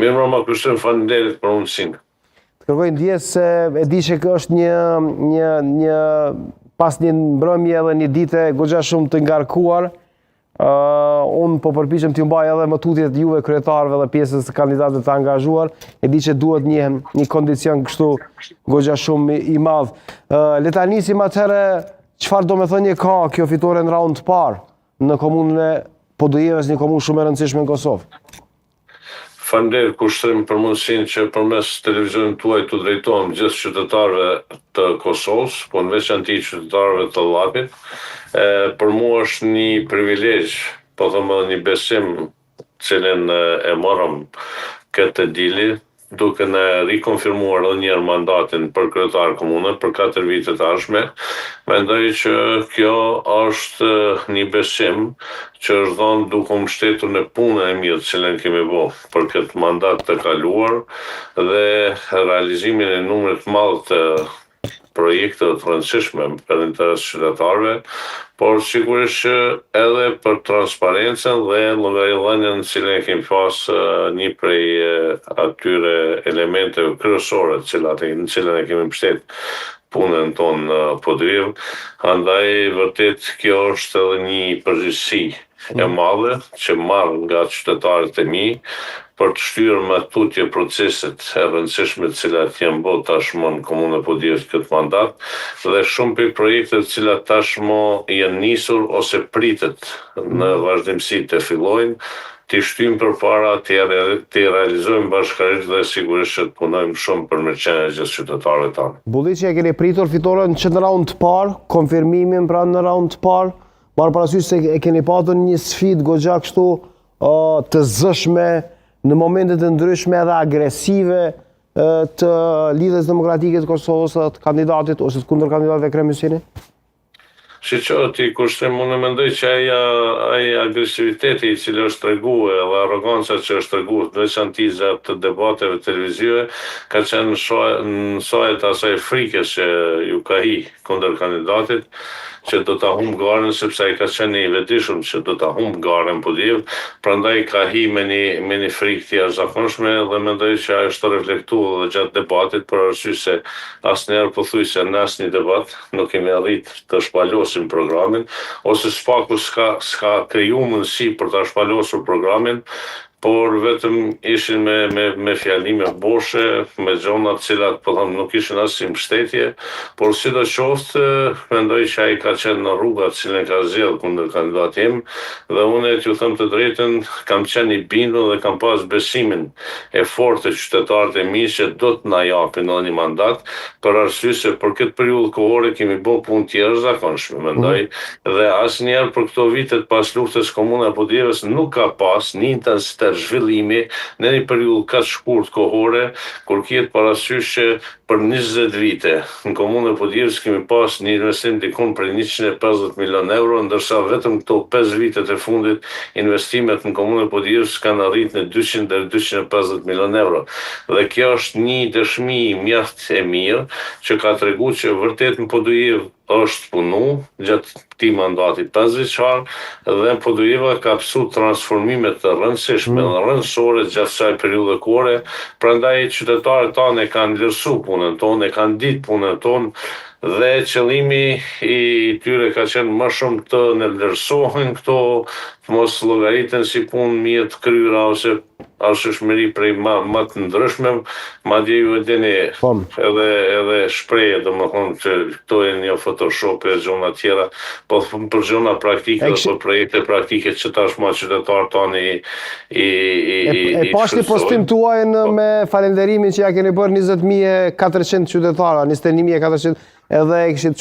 Mirëmbrëma Kushtrim, faleminderit për mundësinë. Të kërkoj ndjesë se e di që kjo është një, një, një, pas një mbrëmje edhe një dite goxha shumë të ngarkuar, uh, unë po përpiqem t'ju mbaj edhe më tutje të juve kryetarëve dhe pjesës së kandidatëve të angazhuar, e di që duhet një, një kondicion kështu goxha shumë i madh. Uh, le ta nisim atëherë çfarë domethënie ka kjo fitore në raund të parë në komunën e Podujevës, një komunë shumë e rëndësishme në Kosovë. Faleminderit Kushtrim për mundësinë që përmes televizionit tuaj t'u drejtohem gjithë qytetarëve të Kosovës, po në veçanti qytetarëve të Llapit. E, për mua është një privilegj, po them edhe një besim, të cilin e morëm këtë të dili, duke na rikonfirmuar edhe një herë mandatin për kryetar komune për 4 vitet e ardhshme. Mendoj që kjo është një besim që është dhënë duke u mbështetur në punën e mirë të cilën kemi bo për këtë mandat të kaluar dhe realizimin e numrit të madh të projekteve të rëndësishme për interes të qytetarëve, por sigurisht që edhe për transparencën dhe llogaridhënien në cilën e kemi pas një prej atyre elementeve kryesore të cilat në cilën e kemi mbështet punën tonë në Podujevë, andaj vërtet kjo është edhe një përgjegjësi e madhe që marr nga qytetarët e mi për të shtyrë më tutje proceset e rëndësishme të cilat janë bërë tashmë në Komunën e Podujevës këtë mandat dhe shumë prej projekteve të cilat tashmë janë nisur ose pritet në vazhdimësi të fillojnë, t'i shtyjmë përpara, t'i realizojmë bashkërisht dhe sigurisht që të punojmë shumë për mirëqenien e gjithë qytetarëve tanë. Bulliqi e keni pritur fitoren që në raund të parë, konfirmimin pra në raund të parë, marrë parasysh se e keni patur një sfidë goxha kështu të zëshme në momentet e ndryshme edhe agresive të Lidhjes Demokratike të Kosovës dhe të kandidatit ose të kundërkandidatit Ekrem Hyseni? Shiqo ti Kushtrim, unë mendoj që ai ai agresiviteti i cili është tregu edhe arroganca që është tregu në veçanti gjatë debateve televizive ka qenë në saje të asaj frikës që ju ka hi kundërkandidatit që do ta humb garën sepse ai ka qenë i vetëdijshëm që do ta humb garën në Podujevë, prandaj ka hi me një me një frikë të jashtëzakonshme dhe mendoj që ajo është reflektu edhe gjatë debatit për arsye se asnjëherë pothuajse në asnjë debat nuk kemi arrit të shpalosim programin ose së paku s'ka s'ka kriju mundësi për ta shpalosur programin por vetëm ishin me me me fjalime boshe, me gjona të cilat po them nuk ishin asnjë mbështetje, por sidoqoftë mendoj që ai ka qenë në rruga të cilën ka zgjedh kundërkandidati im dhe unë t'ju them të drejtën kam qenë i bindur dhe kam pas besimin e fortë te qytetarët e mi që do të na japin edhe një mandat, për arsye se për këtë periudhë kohore kemi bo punë të jashtëzakonshme, mendoj, dhe asnjëherë për këto vitet pas luftës Komuna e Podujevës nuk ka pas një intensitet zhvillimi në një periudhë kaq shkurt kohore, kur kihet parasysh që për 20 vite në Komunën e Podujevës kemi pas një investim dikun prej 150 milion euro, ndërsa vetëm këto 5 vitet e fundit investimet në Komunën e Podujevës kanë arrit në 200 deri 250 milion euro. Dhe kjo është një dëshmi mjaft e mirë që ka tregu që vërtet në Podujevë është punu gjatë këtij mandati 5 vjeçar dhe Podujeva ka pësu transformime të rëndësishme dhe rëndësore gjatë kësaj periudhe kohore, prandaj qytetarët tanë e kanë vlerësu punën tonë, e kanë ditë punën tonë dhe qëllimi i tyre ka qenë më shumë të në vlerësohen këto, të mos llogariten si punë mirë të kryera ose arsyeshmëri prej ma, ma të ndryshme, madje ju e dini Po. edhe edhe shprehje, domethënë që këto janë një Photoshop e gjona tjera, po them për gjona praktike E dhe kish- për projekte praktike që tashmë qytetarët tanë i i i E, i, e i pash një postim shfrytëzojnë. tuaj në Po. me falenderimin që ja keni bërë 20.400 qytetara, 21.400 edhe e kishit